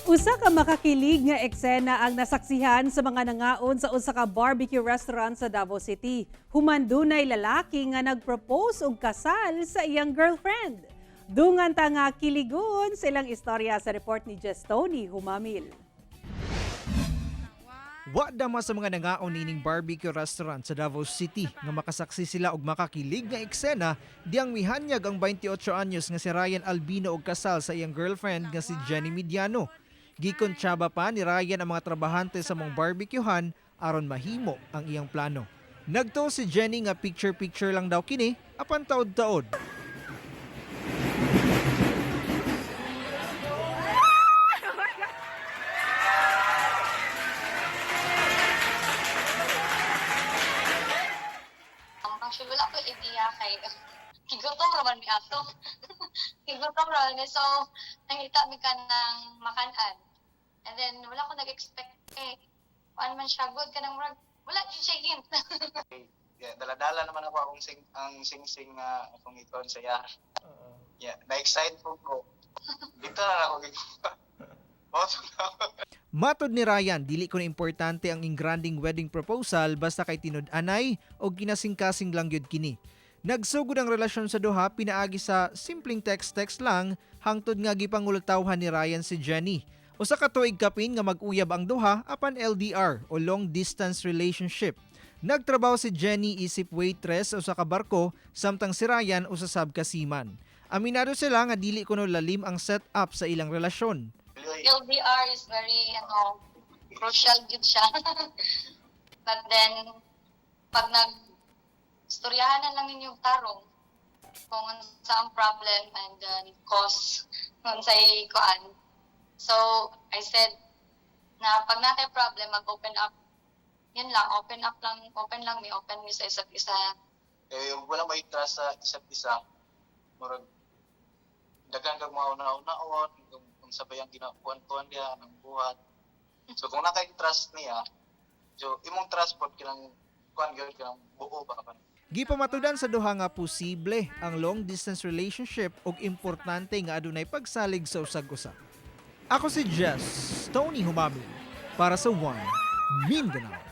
Usa ka makakilig nga eksena ang nasaksihan sa mga nangaon sa usa ka barbecue restaurant sa Davao City. Human dunay lalaki nga nagpropose og kasal sa iyang girlfriend. Dungan ta nga kiligon sa ilang istorya sa report ni Jestony Humamil. Wa dama sa mga nangaon nining barbecue restaurant sa Davao City nga makasaksi sila og makakilig nga eksena diyang mihanyag ang 28 anyos nga si Ryan Albino og kasal sa iyang girlfriend nga si Jenny Mediano. Gikontsaba pa ni Ryan ang mga trabahante sa mong barbecuehan aron mahimo ang iyang plano. Nagtuo si Jenny nga picture-picture lang daw kini apan taod-taod. Actually, wala ko idea kay gigutom ra man mi ato. Gigutom ra man mi. So, nangita mi ka ng makanan. And then, wala ko nag-expect eh. Kuan man siya, good ka ng murag. Wala jud siya hint. Yeah, dala-dala naman ako akong sing ang sing-sing nga akong ikon sa iya. Yeah, na-excite po ko. Dito na ako gikuha. Mao to na. Matod ni Ryan, dili ko na importante ang ingranding wedding proposal basta kay tinud-anay o ginasingkasing lang gyud kini. Nagsugod ang relasyon sa duha pinaagi sa simpleng text-text lang hangtod nga gipangultawhan ni Ryan si Jenny. Usa ka tuig kapin nga mag-uyab ang duha apan LDR o long distance relationship. Nagtrabaho si Jenny isip waitress sa usa ka barko samtang si Ryan usa sab ka seaman. Aminado sila nga dili kuno lalim ang setup sa ilang relasyon. LDR is very, ano, crucial jud siya. But then, pag nag istoryahan na lang ninyong tarong kung unsa ang problem and then cause kung unsay kuan. So, I said na pag natay problem, mag-open up. Yun lang, open up lang, open lang mi, open mi sa isa't isa. Eh, wala may trust sa isa't isa. Murag daghan kag mga una-unaon, kung sabay ang ginakuan-kuan niya ang buhat. So kung nakay trust niya, so imong trust pod kinang kuan gyud kanang buo ba ka. Gipamatudan sa duha nga posible ang long distance relationship ug importante nga adunay pagsalig sa usag-usa. Ako si Jess Tony Humami para sa One Mindanao.